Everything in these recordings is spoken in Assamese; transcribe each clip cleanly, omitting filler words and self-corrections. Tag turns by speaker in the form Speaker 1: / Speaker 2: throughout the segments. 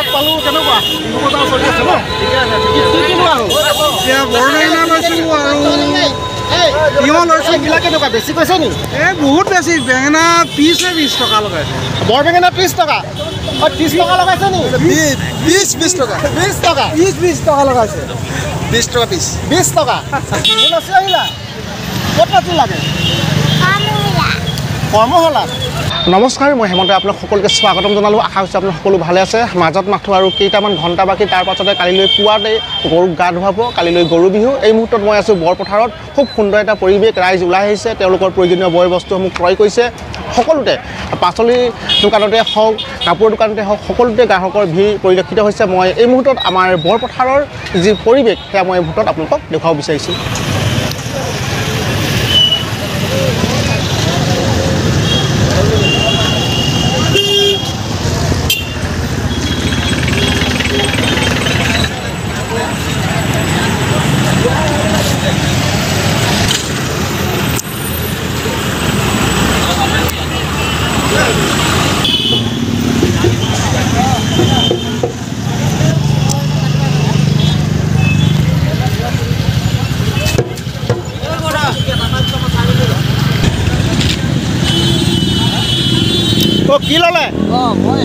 Speaker 1: গ্ৰাহকক পালো কেনেকুৱা বিহু বজাৰ চলি আছে ন? কি কি লোৱা হ'ল?
Speaker 2: এতিয়া বৰবেঙেনা লৈছোঁ আৰু তিয়ঁহ লৈছোঁ।
Speaker 1: এইবিলাক কেনেকুৱা বেছি কৈছে নি?
Speaker 2: এই বহুত বেছি, বেঙেনা পিছে 20 টকা লগাইছে।
Speaker 1: বৰবেঙেনা 30 টকা? অঁ 30 টকা লগাইছে নি?
Speaker 2: 20 টকা।
Speaker 1: 20 টকা?
Speaker 2: 20 টকা লগাইছে।
Speaker 3: 20 টকা পিচ।
Speaker 1: 20 টকা। বিহু নাচি আহিলা? ক'ত নাচি লাগে? কৰ্মশালা। নমস্কাৰ, মই হেমন্তই আপোনাক সকলোকে স্বাগতম জনালোঁ। আশা কৰিছোঁ আপোনালোক সকলো ভালে আছে। মাজত মাথো আৰু কেইটামান ঘণ্টা বাকী, তাৰ পাছতে কালিলৈ পুৱাতে গৰুক গা ধুৱাব, কালিলৈ গৰু বিহু। এই মুহূৰ্তত মই আছোঁ বৰপথাৰত। খুব সুন্দৰ এটা পৰিৱেশ, ৰাইজ ওলাই আহিছে, তেওঁলোকৰ প্ৰয়োজনীয় বয় বস্তুসমূহ ক্ৰয় কৰিছে। সকলোতে পাচলি দোকানতে হওক, কাপোৰৰ দোকানতে হওক, সকলোতে গ্ৰাহকৰ ভিৰ পৰিলক্ষিত হৈছে। মই এই মুহূৰ্তত আমাৰ বৰপথাৰৰ যি পৰিৱেশ, সেয়া মই এই মুহূৰ্তত আপোনালোকক দেখুৱাব বিচাৰিছোঁ। কি ল'লে?
Speaker 4: মই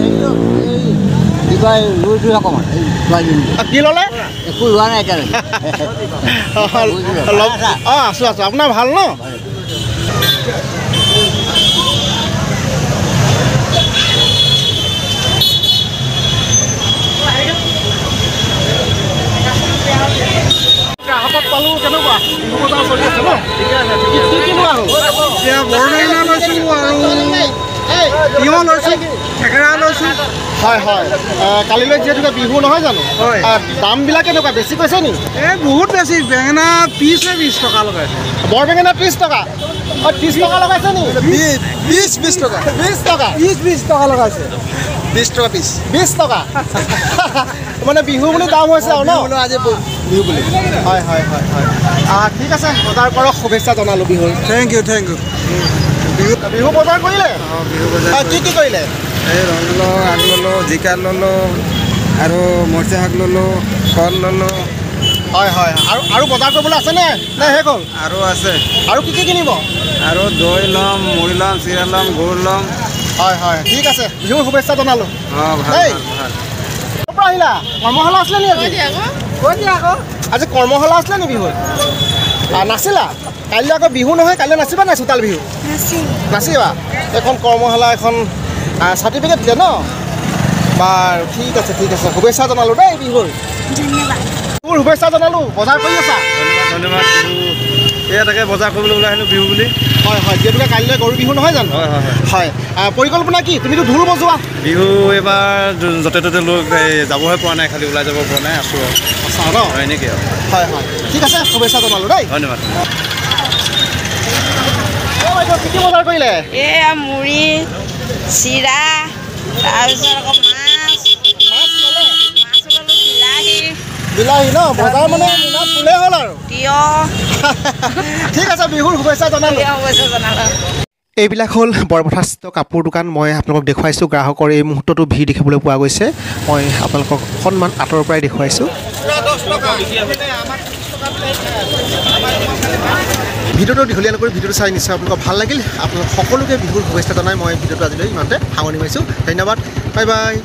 Speaker 4: কি কয় লৈছোঁ অকণমান।
Speaker 1: কি ল'লে?
Speaker 4: একো লোৱা নাই এতিয়ালৈকে।
Speaker 1: অঁ আছোঁ আছোঁ। আপোনাৰ ভাল ন? গ্ৰাহকক পালোঁ কেনেকুৱা বিহু বজাৰ চলি আছে ন? কি কি লোৱা হ'ল?
Speaker 2: এতিয়া বৰবেঙেনা লৈছোঁ আৰু তিয়ঁহ লৈছোঁ, থেকেৰা লৈছোঁ।
Speaker 1: হয় হয়, কালিলৈ যিহেতুকে বিহু নহয় জানো?
Speaker 2: হয়।
Speaker 1: দামবিলাক কেনেকুৱা বেছি কৈছে নি?
Speaker 2: এই বহুত বেছি, বেঙেনা পিছে 20 টকা লগাইছে।
Speaker 1: বৰবেঙেনা 30 টকা? অঁ 30 টকা লগাইছে নি?
Speaker 3: 20 টকা।
Speaker 1: 20 টকা?
Speaker 2: 20 টকা লগাইছে।
Speaker 3: 20 টকা পিচ।
Speaker 1: 20 টকা। মানে বিহু বুলি দাম হৈছে আৰু ন?
Speaker 3: আজি বিহু বুলি।
Speaker 1: হয় হয় হয় হয়। ঠিক আছে, বজাৰ কৰক, শুভেচ্ছা জনালোঁ বিহুৰ।
Speaker 2: Thank you, thank you.
Speaker 1: Bihu বজাৰ কৰিলে?
Speaker 2: অঁ বিহু বজাৰ।
Speaker 1: কি কি কৰিলে?
Speaker 2: এই ৰঙালাও আগ ল'লোঁ, জিকা ল'লোঁ, আৰু মৰিচা শাক ল'লোঁ, কল ল'লোঁ।
Speaker 1: হয় হয়। আৰু আৰু বজাৰ কৰিবলৈ আছেনে নে শেষ হ'ল?
Speaker 2: আৰু আছে।
Speaker 1: আৰু কি কি কিনিব?
Speaker 2: আৰু দৈ ল'ম, মুড়ি ল'ম, চিৰা ল'ম, গুৰ ল'ম।
Speaker 1: হয় হয়, ঠিক আছে, বিহুৰ শুভেচ্ছা জনালোঁ।
Speaker 2: অঁ ভাল ভাল।
Speaker 1: ক'ৰ পৰা আহিলা? কৰ্মশালা আছিলে নি আজি? আজি কৰ্মশালা আছিলে নি বিহুৰ? নাচিলা? কাইলৈ আকৌ বিহু নহয়, কাইলৈ নাচিবা নাই চোতাল বিহু? নাচিবা? এখন কৰ্মশালা এখন চাৰ্টিফিকেট দিলে ন? বাৰু ঠিক আছে, ঠিক আছে, শুভেচ্ছা জনালোঁ দেই বিহুৰ। বিহুৰ শুভেচ্ছা জনালোঁ। বজাৰ কৰি আছা?
Speaker 5: ধন্যবাদ। এয়া তাকে বজাৰ কৰিবলৈ ওলাই আহিলোঁ বিহু বুলি।
Speaker 1: হয় হয়, যিহেতুকে কাইলৈ গৰু বিহু নহয় জানো?
Speaker 5: হয় হয়
Speaker 1: হয়। পৰিকল্পনা কি? তুমিতো ঢোল বজোৱা।
Speaker 5: বিহু এইবাৰ য'তে ত'তে লৈ যাবহে পৰা নাই, খালি ওলাই যাব পৰা নাই, আছোঁ আৰু।
Speaker 1: আছা ন?
Speaker 5: হয় নেকি?
Speaker 1: হয় হয়, ঠিক আছে, শুভেচ্ছা জনালোঁ দেই।
Speaker 5: ধন্যবাদ।
Speaker 1: কি কি বজাৰ কৰিলে?
Speaker 6: এয়া মুড়ি, চিৰা, তাৰপিছত আকৌ মাছ।
Speaker 1: মাছ ল'লে?
Speaker 6: মাছ ল'লোঁ, বিলাহী।
Speaker 1: বিলাহী ন? বজাৰ মানে মোনা ফুলেই হ'ল আৰু।
Speaker 6: তিয়ঁহ।
Speaker 1: ঠিক আছে, বিহুৰ শুভেচ্ছা জনালোঁ।
Speaker 6: শুভেচ্ছা জনালোঁ।
Speaker 1: এইবিলাক হ'ল বৰপথাৰস্থিত কাপোৰ দোকান। মই আপোনালোকক দেখুৱাইছোঁ, গ্ৰাহকৰ এই মুহূৰ্ততো ভিৰ দেখিবলৈ পোৱা গৈছে। মই আপোনালোকক অকণমান আঁতৰৰ পৰাই দেখুৱাইছোঁ। ভিডিঅ'টো দীঘলীয়া নকৰি ভিডিঅ'টো চাই নিশ্চয় আপোনালোকৰ ভাল লাগিল। আপোনালোক সকলোকে বিহুৰ শুভেচ্ছা জনাই মই ভিডিঅ'টো আজিলৈ ইমানতে সামৰণি মাৰিছোঁ। ধন্যবাদ, বাই বাই।